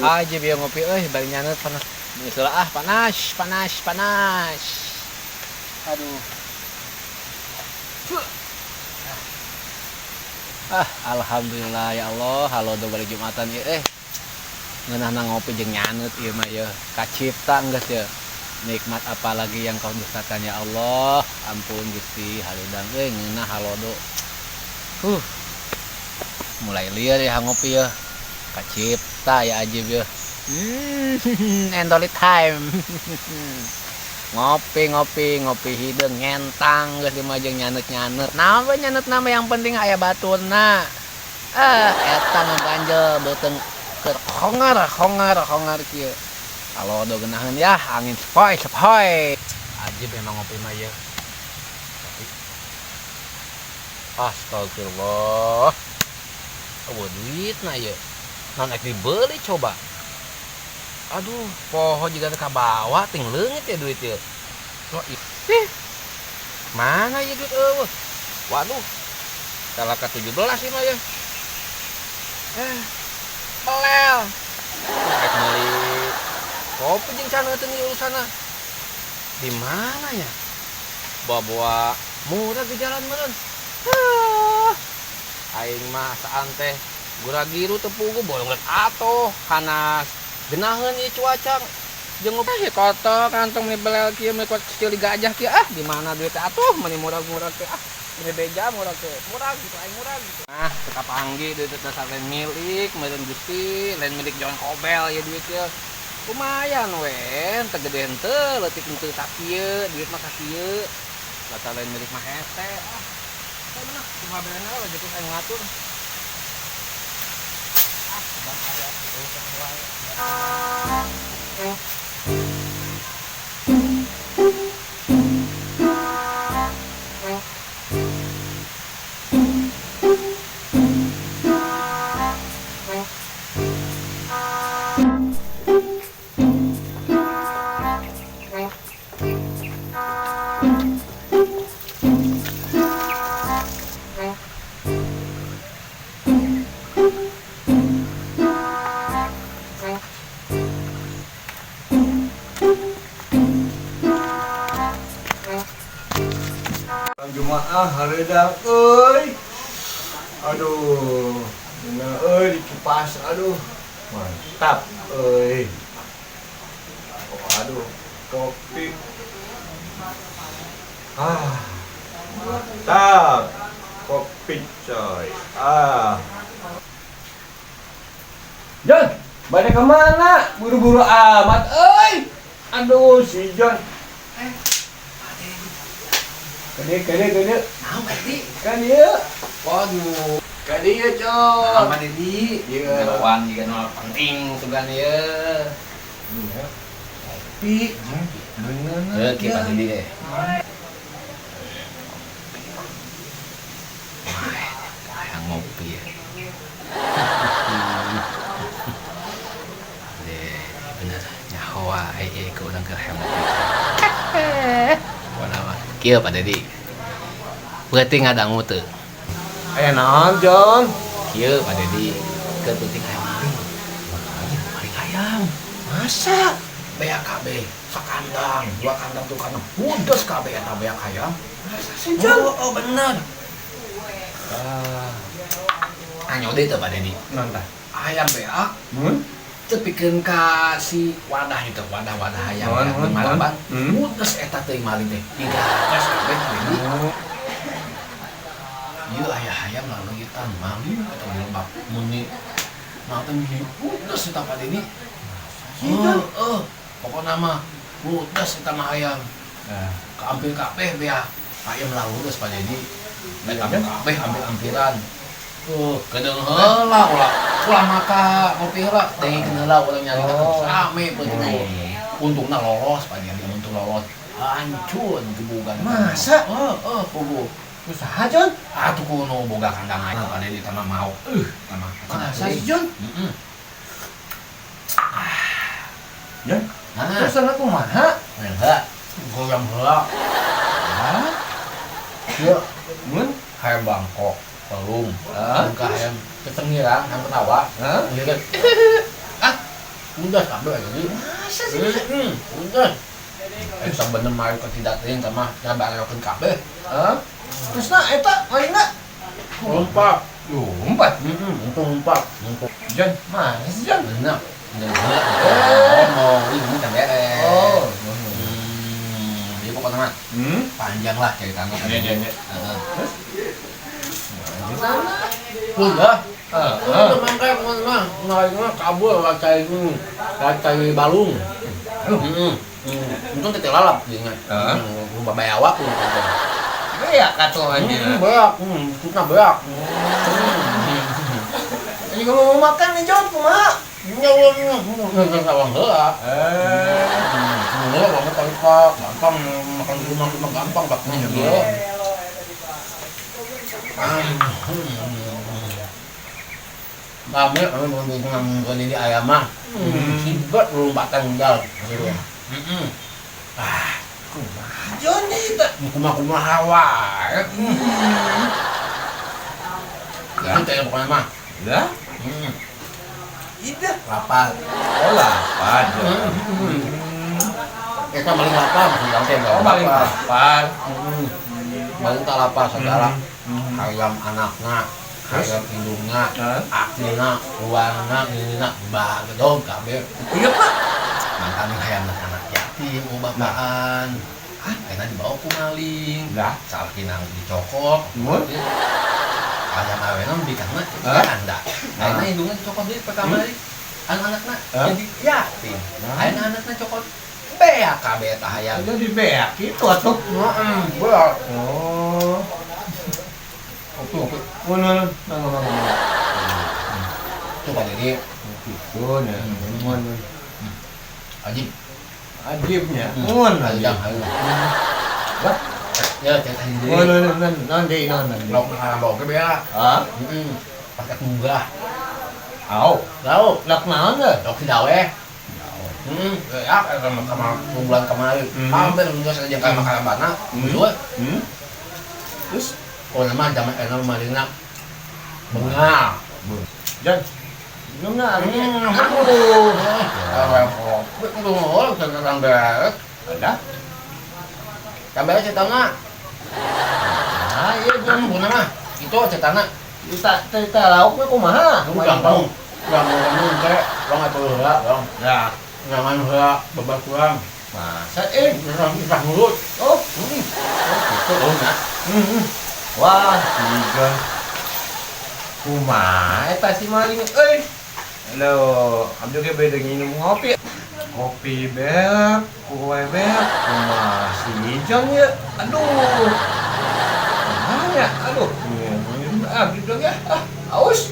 Aja biar ngopi euy bari nyaneut panas. Geus ah panas, panas, panas. Aduh. Ah, alhamdulillah ya Allah, halodo bari Jumatan ieu euy. Ngeunahna ngopi jeung nyaneut ieu mah yeuh. Kacipta geus yeuh. Nikmat apalagi yang kau dustakan ya Allah. Ampun Gusti, hareudang euy ngeunah halodo. Huh. Mulai lieur ya ngopi yeuh. Kacipta ya ajib yeuh. Endoli time. Ngopi ngopi ngopi hideung ngentang geus ieu mah jeung nyaneut-nyaneut. Naon we nyaneut mah yang penting aya baturna. Ah, eta nu ganjel beuteung keur hongar hongar hongar kieu. Halodo geunaheun yah angin sepoi sepoi. Ajib emang ngopi mah yeuh. Tapi astagfirullah. Eueuh duitna ieu. Naon ek dibeli coba. Aduh, poho jiga teu kabawa ting leungit ya duit ieu. Wah, ih. Mana ieu duit eueuh? Waduh. Kalaka 17 ieu mah ya. Belel. Ek meuli kopi jeung caneuteun ieu urusanna. Di mana ya? Bawa-bawa murah di jalan meureun. Ah, aing mah saan teh gura-giru teu puguh bolong atoh hanas genaheun ieu cuaca jeung ngopi kotor kantong meni belel kieu meni kuat kecil di gajah kieu ah di mana duit teh atuh meni murag-murag teh ah meni beja murag teh murag gitu aing murag gitu ah teu kapanggih duit teh dasar lain milik meureun Gusti lain milik John Kobel ieu duit ieu lumayan we teu gede henteu leutik henteu sakieu duit mah sakieu dasar lain milik mah hese ah teh mah kumaha berena rezeki aing ngatur ah bang aya urusan wae. Jumaah hareudang euy. Aduh, bener euy dikipas aduh. Mantap euy. Oh, aduh, kopi. Ah. Mantap. Kopi coy. Ah. John, balik kemana? Buru-buru amat euy. Aduh, si John. Kade, kade, kade. Naon Pak Dedi? Kan ieu. Waduh. Kade ieu, Cok. Naon Pak Dedi? Ieu. Geroan jiga nu penting sugan ieu. Iya. Kopi. Bener. Heuh, kieu Pak Dedi eh. Wah, ngopi ya. Deh, bener nyaho wae ieu ke urang keur hayang ngopi. Pokona mah kieu Pak Dedi. Peuting ngadangu teu? Aya naon, John? Kieu Pak Dedi, keur peuting aya maling. Maling hayam. Masa? Beak kabeh, sakandang, dua kandang tuh kandang, pudes kabeh eta beak hayam. Masa sih, John? Oh, oh bener. Ah. Anyo deui teh Pak Dedi. Naon tah? Hayam beak. Hmm? Teu pikeun ka si wadah itu, wadah-wadah hayam Naon, ya, naon, di Malaban. naon? Pudes eta teuing maling teh. Digagas kabeh Pak Dedi. Oh. Ieu aya hayam laleuitan maling eta di lebak meuni nah teh meuni pudes eta Pak Dedi. Sih, John? Heeh, pokona mah pudes eta mah hayam. Nah, Keampir kabeh beak. Ayam lalu geus, Pak Dedi. Iya, Ambil kabeh, ambil ampiran. Tuh, kedeung heula ulah. Ulah maka ngopi heula, dengikeun heula urang nyari Oh. rame begitu. Untungna lolos, Pak Dedi, untung lolos. Hancur gebugan. Masa? Heeh, puguh. Usaha, Jon? Atuh kuno boga kandang aja, Pak Dedi, tanah mau. Tanah. Masa sih, Jon? Heeh. Jon, Nah, terus sana kumaha? Enggak. Goyang heula. Hah? Ya, Mun? Hayam Bangkok, pelung. Hah? Buka hayam kecengiran, hayam ketawa. Hah? Iya kan? Ah, udah kabeh aja. Masa sih? Udah. Eh, sebenarnya mari ke tidak teuing sama ngabareokeun kabeh. Hah? Terus na eta malingna? Lompat. Lompat. Heeh, untung lompat. Untung. Jon, masa sih, Jon? Bener. Bener. Eh. Ngomong, ini ngomong kan beres. Oh. Jadi pokoknya mah panjang lah ceritanya. Iya. Heeh. Terus? Lanjut. Udah. Ah, Udah mangkai mah, mah kabur cai cai balung. Heeh. Untung teh lalap jeung. Heeh. Rumah bayawak tuh. Beak atuh anjir. Beak, tutna beak. Ini kalau mau makan nih, Jon, kumaha? Nya ulah sawang heula. Eh. Heula banget kali Pak, gampang makan di rumah mah gampang Pak. Iya. Kami kami mau ini ayam mah. Sibet lompatan tinggal. Heeh. Ah, Kumaha, Jon, eta? Kumaha-kumaha wae. Itu teh pokoknya mah. Lah, Heeh. ida. Lapar. Oh, lapar. Jon. Eta maling lapar, maksud teh. Oh, maling lapar. Heeh. Maling tak lapar segala. Hayam anakna, hayam indungna, Hah? akina, uangna, inina, bagedog kabeh. Iya, Pak. Mantan hayam anak yatim, oh bapaan. Ah, ayeuna dibawa ku maling. Lah, Salakina dicokot. Mun? Ayam awena bikangna Hah? anda. Ayeuna indungna dicokot deui pertama kali. Anak-anakna Hah? jadi yatim. Hah? Ayeuna anakna cokot beak kabeh tah hayam. Jadi beak gitu atuh. Heeh, beak. Oh. Oke, oke. Mun, mun, mangga, mangga, mangga. Tuh Pak Dedi, Gitu nya. Mun, mun. Ajib. Ajibnya. Mun, Ajib. ajib. Lah, Ya, cerita sendiri. mun, mun, mun, non deui, non, non deui. Lauk makanan bawa ke beak. Ah, Heeh. Pakai munggah. au. Lauk, Lak naon teh? lauk si dawe. Heeh, ya sama sama bulan kemarin. Hampir enggak saja kayak makanan bana. Betul. Terus, Oh, nama zaman enak malingna. Bengal. Jon. Minum na, Hmm. Aduh. Kopi kudu ngomong tentang beres. Ada? Sampai ceritana. Ah, iya, Jon. Bukan mah. Itu ceritana. Cerita cerita lauknya kumaha? Gampang. Gampang gampang kayak orang atuh heula, bang. Ya, Nyaman heula, bebas kurang. masa eh. Susah susah mulut. Oh, Oh, gitu loh, nah. Wah, si Jon. Kumaha eta si maling euy. Halo, abdi ge beda nginum ngopi. Kopi beak, kue beak, kumaha si Jon ya. Aduh. Kumaha ya? Aduh. Minum ah gitu ya. Ah, aus.